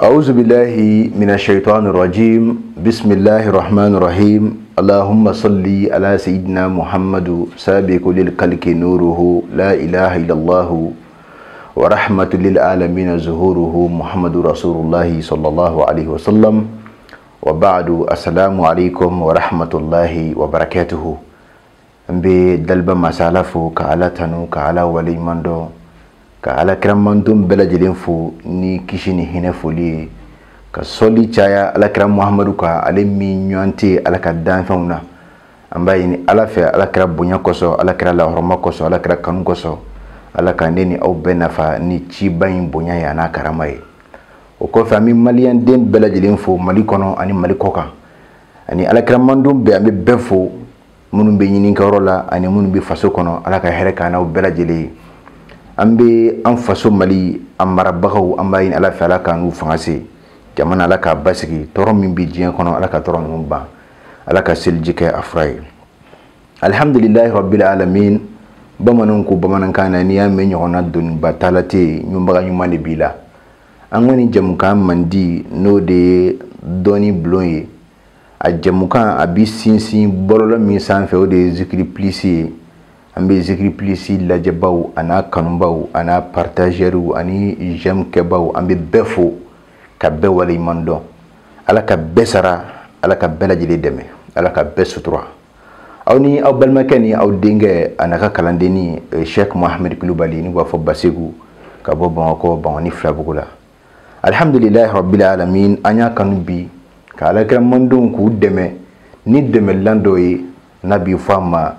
أعوذ بالله من الشيطان الرجيم. بسم الله الرحمن الرحيم. اللهم صل على سيدنا محمد سابق للخلق نوره لا إله إلا الله ورحمة للعالمين ظهوره محمد رسول الله صلى الله عليه وسلم. وبعد، السلام عليكم ورحمة الله وبركاته. N bɛ daliba masala fo, ka Ala tanu, ka Ala waleɲuman dɔn, ka Ala kiramanton bɛɛ lajɛlen fo ni kisi ni hinɛ foli ye, ka sɔli caya Alakira Muhamadu kan, ale min ɲɔgɔn tɛ Ala ka danfɛnw na. An b'a ɲini Ala fɛ, Ala kira bonya kosɔn, Ala kira lahɔrɔma kosɔn, Ala kira kanu kosɔn, Ala ka ne ni aw bɛɛ nafa ni ciba in bonya ye a n'a karama ye. O kɔfɛ, an bɛ maliyɛn den bɛɛ lajɛlen fo Mali kɔnɔ ani Mali kɔ kan, ani Ala kiramanton bɛɛ. An bɛ bɛɛ fo, minnu bɛ ɲinikɛyɔrɔ la ani minnu bɛ faso kɔnɔ. Ala ka hɛrɛ k'an n'aw bɛɛ lajɛlen ye. An bɛ an faso Mali a marabagaw, an b'a ɲini Ala fɛ, Ala k'an n'u fanga se jamana, Ala k'a basigi. Tɔɔrɔ min bɛ diɲɛ kɔnɔ, Ala ka tɔɔrɔ ninnu ban, Ala ka seliji kɛ a fura ye. Alihamudulilayi rabbil alamin. Bamananw ko bamanankan na, n'i y'a mɛn ɲɔgɔnna doniba taala tɛ yen, ɲunbaga ɲuman de b'i la. An kɔni jamukan man di, n'o de ye dɔnni bulon ye. A jamukan a bi sinsin bɔlɔlɔ min sanfɛ, o de ye Zikiri Plus ye. An bɛ Zikiri Plus lajɛbaw a n'a kanubaw a n'a partageurs ani j'aime kɛbaw, an bɛ bɛɛ fo ka bɛɛ waleɲuman dɔn. Ala ka bɛɛ sara, Ala ka bɛɛ lajɛlen dɛmɛ, Ala ka bɛɛ sutura. Aw ni aw balimakɛ ni aw denkɛ a n'a ka kalandenni Cheikh Mohamed Kulubali, n'u b'a fɔ Basegu, ka bɔ Bamakɔ Bangoni Filabugu la. Alihamudulilayi rabbil alamin. An y'a kanu bi ka Alakira mandenw k'u dɛmɛ ni dɛmɛlan dɔ ye, n'a bɛ fɔ a ma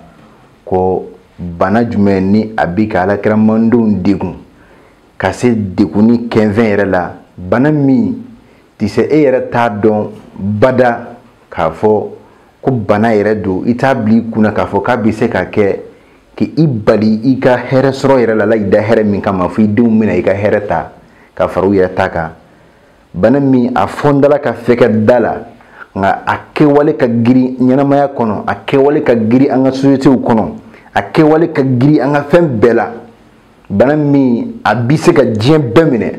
ko bana jumɛn ni a bɛ ka Alakira mandenw degun ka se degunni kɛnfɛn yɛrɛ la. Bana min ti se e yɛrɛ t'a dɔn bada k'a fɔ ko bana yɛrɛ don, i t'a bila i kunna k'a fɔ k'a bɛ se ka kɛ k'i bali i ka hɛrɛ sɔrɔ yɛrɛ la, ala y'i da hɛrɛ min kama, fo i denw bɛna i ka hɛrɛ ta ka fara u yɛrɛ ta kan. Bana min a fɔndala ka fɛkɛ da la, nka a kɛwale ka girin ɲɛnamaya kɔnɔ, a kɛwale ka girin an ka sociétéw kɔnɔ, a kɛwale ka girin an ka fɛn bɛɛ la. Bana min a bi se ka diɲɛ bɛɛ minɛ,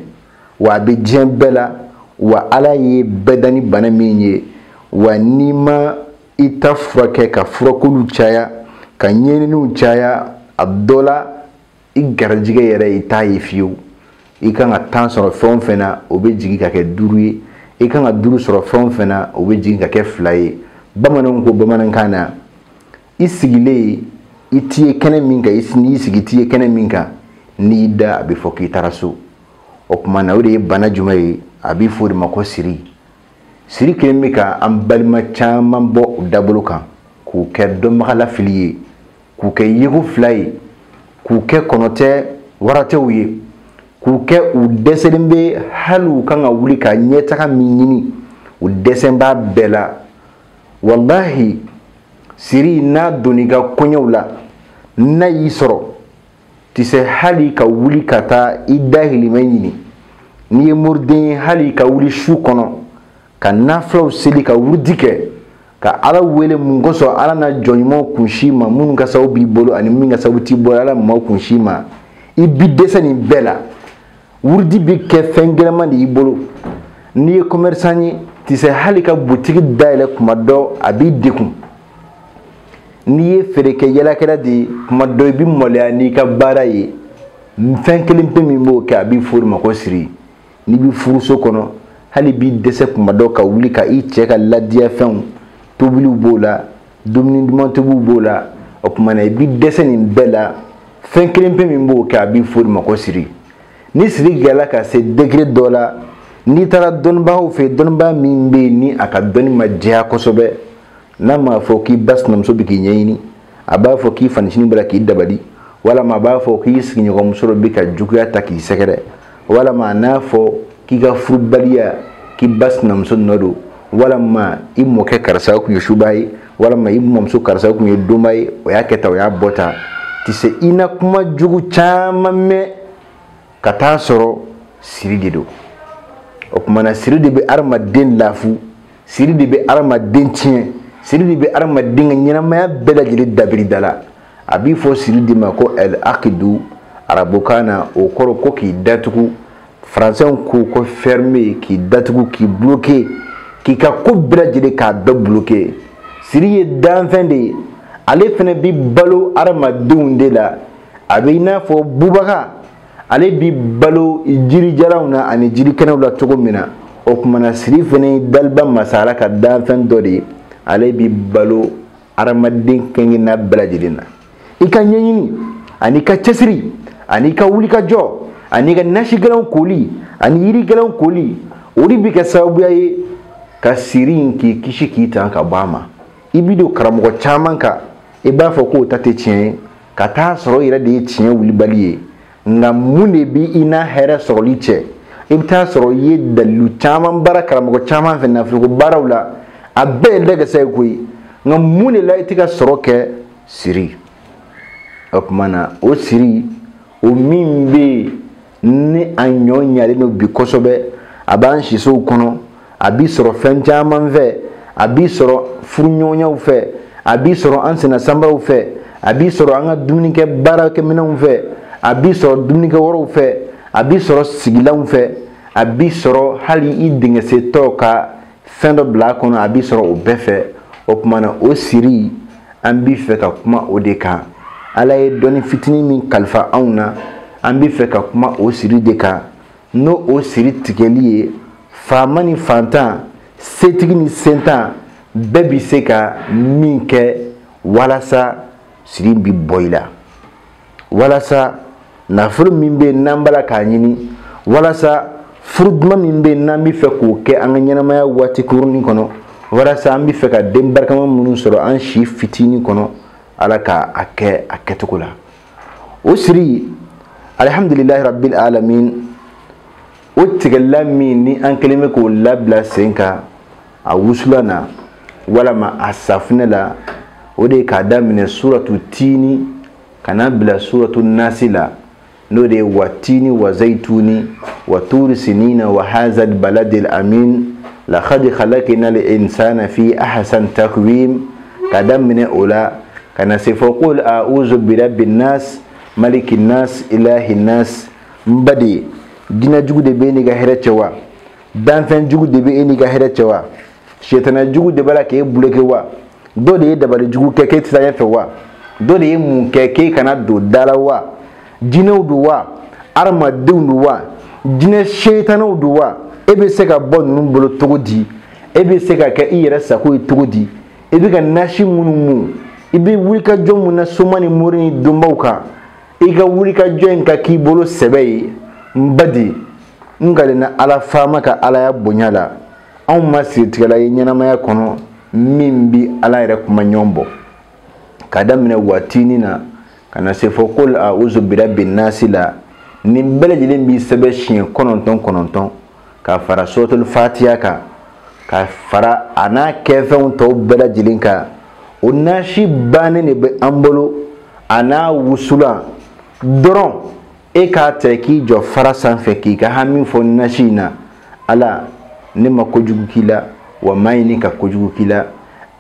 wa a bɛ diɲɛ bɛɛ la, wa Ala ye bɛɛ da ni bana min ye, wa n'i ma i ta furakɛ, ka furakɛliw caya, ka ɲɛɲininiw caya, a dɔ la i garijɛgɛ yɛrɛ i t'a ye fiyewu. I kan ka 10 sɔrɔ fɛn o fɛn na, o bɛ jigin ka kɛ 5 ye. I kan ka 5 sɔrɔ fɛn o fɛn na, o bɛ jigin ka kɛ 2 ye. Bamananw ko bamanankan na, i sigilen i t'i ye kɛnɛ min kan, n'i sigi i t'i ye kɛnɛ min kan, n'i y'i da a bɛ fɔ k'i taara so. O tuma na, o de ye bana jumɛn ye? A bɛ fɔ o de ma ko siri. Siri kelen bɛ ka an balima caman bɔ u dabolo kan, k'u kɛ dɔnbaga lafili ye, k'u kɛ yeko fila ye, k'u kɛ kɔnɔtɛ waratɛw ye, k'u kɛ u dɛsɛlen bɛ hali u kan ka wuli ka ɲɛtaga min ɲini, u dɛsɛ b'a bɛɛ la. Walahi, siri n'a donn'i ka kɔɲɔw la, n'a y'i sɔrɔ, ti se hali ka wuli ka taa i dahirimɛ ɲini. N'i ye moriden ye, hali ka wuli su kɔnɔ ka nafilaw seli, ka wurudi kɛ, ka Ala wele mun kosɔn, Ala na jɔn ɲumanw kunsi ma, minnu ka sababu b'i bolo ani min ka sababu t'i bolo, Ala maaw kunsi ma, i bi dɛsɛ nin bɛɛ la. Wurudi bi kɛ fɛn gɛlɛman de y'i bolo. N'i ye commerçant ye, ti se hali ka butigi dayɛlɛ kuma dɔ, a b'i degun. N'i ye feerekɛ yalakɛla de ye, kuma dɔ i bi maloya n'i ka baara ye. Fɛn kelen pe min b'o kɛ, a b'i fɔ o de ma ko siri. N'i bi furuso kɔnɔ, hali b'i dɛsɛ kuma dɔ ka wuli ka i cɛ ka ladiya fɛnw tobiliw b'o la, dumuni duman tobiliw b'o la, o tuma na i bi dɛsɛ nin bɛɛ la. Fɛn kelen pe min b'o kɛ, a b'i fɔ o de ma ko siri. Ni siri gɛlɛla ka se degré dɔ la, n'i taara dɔnnibagaw fɛ yen, dɔnnibaa min bɛ yen ni a ka dɔnni ma jɛya kosɛbɛ, n'a m'a fɔ k'i ba sinamuso bɛ k'i ɲɛɲini, a b'a fɔ k'i fanicinin bɔra k'i dabali, walama a b'a fɔ k'i sigiɲɔgɔnmuso dɔ bɛ ka juguya ta k'i sɛgɛrɛ, walama a n'a fɔ k'i ka furubaliya k'i ba sinamuso nɔ don, walama i mɔkɛ karisa kun ye suba ye, walama i mɔmuso karisa kun ye donba ye, o y'a kɛ tan, o y'a bɔ tan. Ti se i na kuma jugu caman mɛn ka taa sɔrɔ siri de don. O tuma na, siri de bɛ hadamaden lafu, siri de bɛ hadamaden tiɲɛ, siri de bɛ hadamaden ka ɲɛnamaya bɛɛ lajɛlen dabiri da la. A b'i fɔ siri de ma ko el akidu arabukan na, o kɔrɔ ko k'i datugu. Français ko fermer, k'i datugu, k'i bloquer, k'i ka ko bɛɛ lajɛlen k'a bɛɛ bloquer. Siri ye danfɛn de ye, ale fɛnɛ bi balo adamadenw de la. A bɛ i n'a fɔ bubaga, ale bi balo jirijalanw na ani jirikɛnɛw la cogo min na. O tuma na siri fɛnɛ ye daliba masala ka danfɛn dɔ de ye, ale bi balo adamaden kɛnkɛnna bɛɛ lajɛlen na. I ka ɲɛɲini ani ka cɛsiri ani ka wulikajɔ ani ka nasi gɛlɛnw koli ani yiri gɛlɛnw koli, o de bɛ kɛ sababuya ye ka siri in k'i kisi k'i tan ka bɔ a ma. I bi don karamɔgɔ caman kan, i b'a fɔ k'o ta tɛ tiɲɛ ye, ka taa sɔrɔ i yɛrɛ de ye tiɲɛ wulibali ye. Nka mun de bi i n'a hɛrɛ sɔrɔli cɛ? I bɛ taa sɔrɔ i ye dalilu caman baara karamɔgɔ caman fɛ nafoloko baaraw la, a bɛɛ ye dɛgɛsɛ ye koyi. Nka mun de la i tɛ ka sɔrɔ kɛ? Siri. O tuma na o siri o min bɛ yen ni a ɲɔ ɲalen don bi kosɛbɛ, a b'an sisow kɔnɔ, a b'i sɔrɔ fɛn caman fɛ, a b'i sɔrɔ furuɲɔgɔnyaw fɛ, a b'i sɔrɔ an senna sanbaraw fɛ, a b'i sɔrɔ an ka dumunikɛ baarakɛminɛnw fɛ, a b'i sɔrɔ dumunikɛ wɛrɛw fɛ, a b'i sɔrɔ sigilanw fɛ, a b'i sɔrɔ hali i dingɛsetɔ ka fɛn dɔ bila a kɔnɔ, a b'i sɔrɔ o bɛɛ fɛ. O tuma na o siri, an b'i fɛ ka kuma o de kan. Ala ye dɔnni fitinin min kalifa anw na, an b'i fɛ ka kuma o siri de kan. N'o o siri tigɛli ye, faama ni fantan, setigi ni sentan, bɛɛ bi se ka min kɛ walasa siri bi bɔ i la, walasa nafolo min bɛ yen n'an b'a la k'a ɲini, walasa furu duman min bɛ yen n'an bɛ fɛ k'o kɛ an ka ɲɛnamaya waati kurunin kɔnɔ, walasa an bɛ fɛ ka den barikama minnu sɔrɔ an si fitinin kɔnɔ, Ala ka a kɛ a kɛcogo la. O siri, alihamdulilahi rabbil alamin, o tigɛla min ni an kɛlen bɛ k'o labila sen kan a wusulan na walama a safunɛ la, o de ye k'a daminɛ suratu tini ka n'a bila suratu nasi la, n'o de ye wa tini wa zayituni wa turi sinina wa hazal baladil amin laqad khalaqna al insana fi ahsan takwim, ka daminɛ o la ka na se fɔ qul a'udhu bi rabbin nas malikin nas ilahin nas. N baden, jinɛ jugu de bɛ e n'i ka hɛrɛ cɛ wa? Danfɛn jugu de bɛ e n'i ka hɛrɛ cɛ wa? Sɛtana jugu de b'a la k'e bloqué wa? Dɔ de ye dabali jugu kɛ k'e tɛ taa ɲɛfɛ wa? Dɔ de ye mun kɛ k'e kana don da la wa? Jinɛw don wa? Hadamadenw don wa? Jinɛ sɛtanaw don wa? E bɛ se ka bɔ ninnu bolo cogo di? E bɛ se ka kɛ i yɛrɛ sago ye cogo di? E bɛ ka nasi minnu mun, i bɛ wulikajɔ mun na soma ni mori ni donbaw kan, i ka wulikajɔ in ka k'i bolo sɛbɛ ye. N baden, n kalenna Ala faama ka Alaya bonya la, anw ma siritigɛla ye ɲɛnamaya kɔnɔ min bi Ala yɛrɛ kuma ɲɔgɔn bɔ. Ka daminɛ waatinin na ka na se fɔ qul a'udhu bi rabbin nasi la, nin bɛɛ lajɛlen b'i sɛbɛn siɲɛ 9 9 ka fara suratul fatiha kan, ka fara a n'a kɛfɛnw tɔw bɛɛ lajɛlen kan. O nasi bannen de bɛ an bolo, a n'a wusulan dɔrɔn. E k'a ta k'i jɔ fara sanfɛ k'i ka hami fɔ nasi in na, Ala ne ma kojugu k'i la, wa maa ɲini ka kojugu k'i la.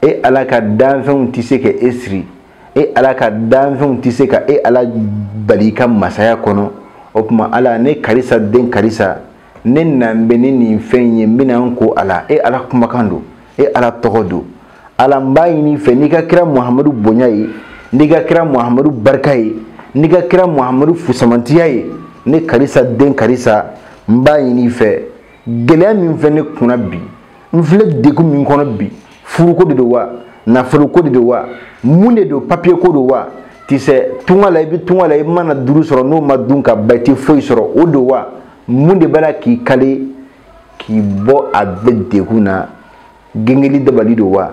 E Ala ka danfɛnw tɛ se ka e siri, e Ala ka danfɛnw tɛ se ka e Ala bali i ka masaya kɔnɔ. O tuma Ala, ne karisa den karisa, ne nan bɛ ni nin fɛn ye, n bɛna n ko Ala. E Ala kumakan don, e Ala tɔgɔ don. Ala, n b'a ɲini i fɛ n'i ka kira Muhamadu bonya ye, n'i ka kira Muhamadu barika ye, n'i ka kira Muhamadu fusamantiya ye, ne karisa den karisa, n b'a ɲini i fɛ gɛlɛya min filɛ ne kunna bi, n filɛ degun min kɔnɔ bi, furuko de don wa, nafoloko de don wa, mun de don, papiye ko don wa, tisɛ tunga la, i bɛ tunga la, i mana 5 sɔrɔ n'o ma dun ka ban i tɛ foyi sɔrɔ, o don wa, mun de b'a la k'i kale k'i bɔ a bɛɛ degun na? Gengeli dabali don wa,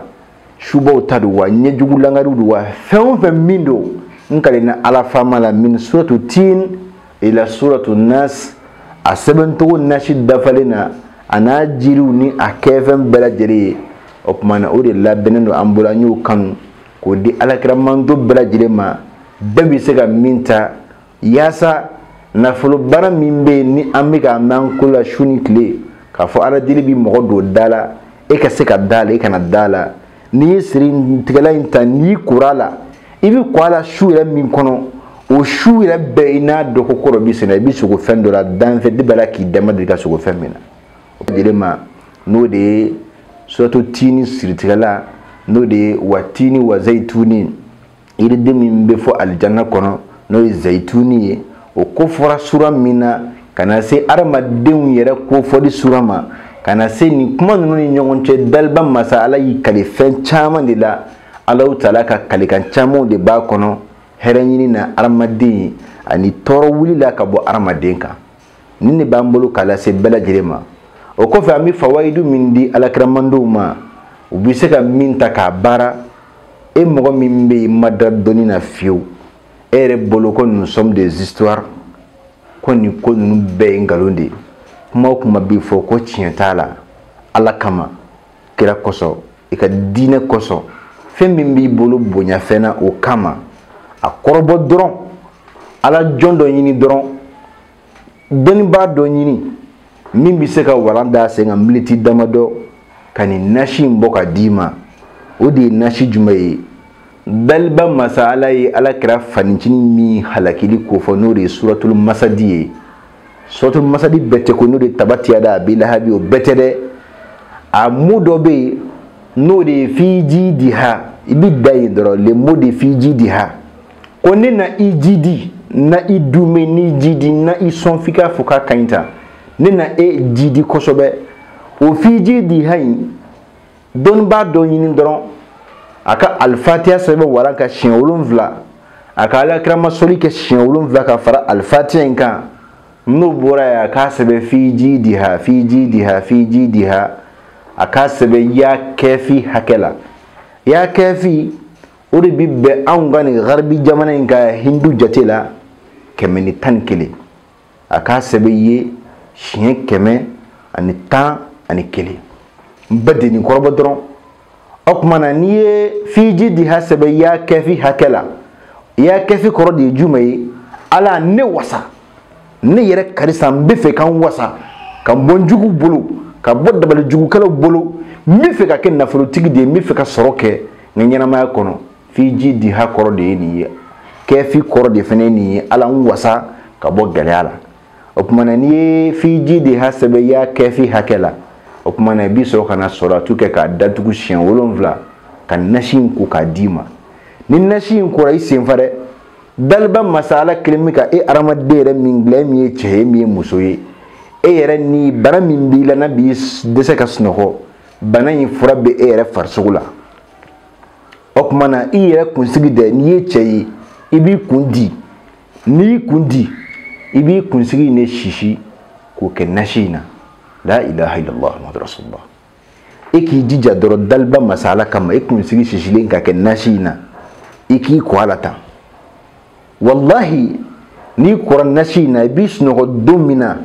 subaw ta don wa, ɲɛjugu langariw don wa, fɛn o fɛn min don, n kalenna Ala faama la, min suratu tin ila suratu nas, a sɛbɛncogo nasi dafalen na, a n'a jiriw ni a kɛfɛn bɛɛ lajɛlen ye. O tuma na o de labɛnnen don an bolo, an y'o kanu k'o di alakira manto bɛɛ lajɛlen ma, bɛɛ bɛ se ka min ta yaasa nafolo baara min bɛ yen ni an bɛ k'a mɛn an ko la su ni tile, k'a fɔ Ala deli bi mɔgɔ don da la, e ka se ka da la, e kana da la. N'i ye siri tigɛla in ta, n'i kora la, i bɛ kɔ a la su yɛrɛ min kɔnɔ, O su yɛrɛ bɛɛ i n'a dɔn ko ko dɔ b'i senna, i bɛ sogo fɛn dɔ la danfɛ de b'a la k'i dama deli ka sogo fɛn min na. O lajɛlen ma, n'o de ye suratu tini siritigɛla, n'o de ye wa tini wa zayituni, yiriden min bɛ fɔ alijanna kɔnɔ n'o ye zayituni ye, o ko fɔra sura min na ka na se adamadenw yɛrɛ kofɔli sura ma, ka na se nin kuma ninnu ni ɲɔgɔn cɛ. Daliba masa Ala y'i kali fɛn caman de la, Alahu taala ka kalikan camanw de b'a kɔnɔ, hɛrɛ ɲini na adamaden ye ani tɔɔrɔ wuli la ka bɔ adamaden kan. Nin de b'an bolo k'a lase bɛɛ lajɛlen ma. O kɔfɛ, an bɛ fawayidu min di alakiramandenw ma, u bɛ se ka min ta k'a baara. E mɔgɔ min bɛ yen ma da dɔnni na fiyewu, e yɛrɛ bolo ko nous sommes des histoires, ko nin ko ninnu bɛɛ ye nkalon de ye, kuma o kuma bɛ fɔ ko tiɲɛ t'a la, Ala kama, kira kosɔn, i ka diinɛ kosɔn, fɛn min b'i bolo bonyafɛn na o kama, a kɔrɔbɔ dɔrɔn, Ala jɔn dɔ ɲini dɔrɔn, dɔnnibaa dɔ ɲini min bɛ se ka walan da sen kan militi damadɔ ka nin nasi in bɔ ka d'i ma. O de ye nasi jumɛn ye? Daliba masa Ala ye Ala kira fanicinin min halakili kofɔ, n'o de ye suratul masadi ye. Suratul masadi bɛɛ tɛ ko n'o de ye tabatiyada abi lahabi, o bɛɛ tɛ dɛ. A mu dɔ bɛ yen n'o de ye fi jidiha, i bɛ da yen dɔrɔn, le mot de fi jidiha, ko ne na i jidi, na i dume, ni jidi, na i sɔn f'i k'a fɔ k'a ka ɲi tan, ne na e jidi kosɛbɛ. O fi jidiha in, dɔnnibaa dɔ ɲini dɔrɔn, a ka alifatiya sɛbɛn waran ka siɲɛ 7, a ka alakirama sɔli kɛ siɲɛ 7 ka fara alifatiya in kan. N'o bɔra yen, a k'a sɛbɛn fi jidiha, fi jidiha, fi jidiha, a k'a sɛbɛn ya kɛfi hakɛ la. Ya kɛfi, o de bi bɛn anw ka nin garibi jamana in ka hindu jate la 111. A k'a sɛbɛn ye siɲɛ 111. N bɛɛ de nin kɔrɔbɔ dɔrɔn. O tuma na, n'i ye fi jidiha sɛbɛn ya kɛfi hakɛ la, ya kɛfi kɔrɔ de ye jumɛn ye? Ala ne wasa, ne yɛrɛ karisa, n bɛ fɛ ka n wasa, ka bɔ n juguw bolo, ka bɔ dabali jugukɛlaw bolo, n bɛ fɛ ka kɛ nafolotigi de ye, n bɛ fɛ ka sɔrɔ kɛ n ka ɲɛnamaya kɔnɔ. Fi jidiha kɔrɔ de ye nin ye, kɛfi kɔrɔ de fana ye nin ye, Ala n wasa ka bɔ gɛlɛya la. O tuma na, n'i ye fi jidiha sɛbɛn ya kɛfi hakɛ la, o tuma na i bɛ sɔrɔ ka na sɔrɔtu kɛ k'a datugu siɲɛ 7, ka nasi in ko k'a d'i ma. Ni nasi in kora i senfa dɛ, daliba masa Ala kelen bɛ ka e hadamaden yɛrɛ min dilan, e min ye cɛ ye, min ye muso ye, e yɛrɛ ni bana min b'i la n'a b'i dɛsɛ ka sunɔgɔ, bana in fura bɛ e yɛrɛ farisogo la. O tuma na, i yɛrɛ kunsigi dɛ, n'i ye cɛ ye, i b'i kun di, n'i y'i kun di, i b'i kunsigi in de sisi k'o kɛ nasi in na. La ilaha illallah muhammadu rasulullah. E k'i jija dɔrɔn daliba masa Ala kama, e kunsigi sisilen ka kɛ nasi in na, i k'i ko a la tan. Wallahi, n'i kɔra nasi in na, i b'i sunɔgɔ don min na,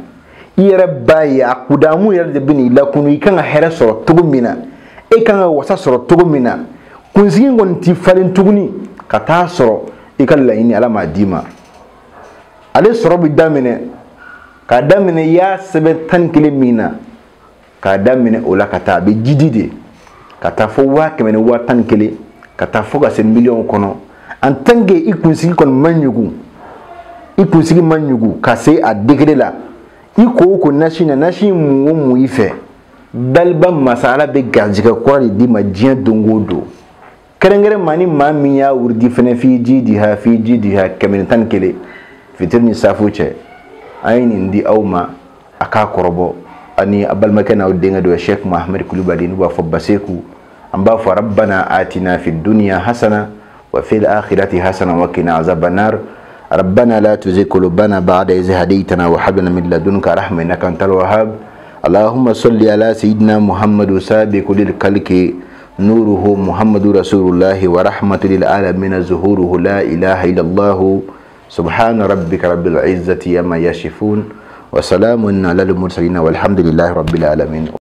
i yɛrɛ b'a ye a kudamu yɛrɛ de bɛ n'i lakunu, i kan ka hɛrɛ sɔrɔ cogo min na, e kan ka wasa sɔrɔ cogo min na, kunsigi in kɔni t'i falen tuguni ka taa sɔrɔ i ka laɲini Ala m'a d'i ma. Ale sɔrɔ bɛ daminɛ k'a daminɛ i y'a sɛbɛn 11 min na, k'a daminɛ o la ka taa, a bɛ jidi de ka taa fo 100 000 ni 11 000, ka taa fo ka se miliyɔn kɔnɔ. En tant que i kunsigi kɔni ma ɲugu, i kunsigi ma ɲugu ka se a degré la, i ko o ko nasi na, nasi mun o mun i fɛ, daliba masa Ala bɛ garijɛgɛ kura de d'i ma diɲɛ don o don. Kɛrɛnkɛrɛn maa ni maa min y'a wurudi fɛnɛ fi jidiha, fi jidiha 111 fitiri ni safo cɛ, an ye nin di aw ma a k'a kɔrɔbɔ. Ani a balimakɛ n'aw denkɛ dɔ ye Sheikh Mohamed Kulibali, n'u b'a fɔ Baseku. An b'a fɔ rabbana atina fi dunya hasana wa fil akhirati hasana wa qina azaban nar. ربنا لا تزغ قلوبنا بعد إذ هديتنا وهب لنا من لدنك رحمة إنك أنت الوهاب. اللهم صل على سيدنا محمد سابق للخلق نوره محمد رسول الله ورحمة للعالمين ظهوره لا إله إلا الله. سبحان ربك رب العزة عما يصفون وسلام على المرسلين والحمد لله رب العالمين.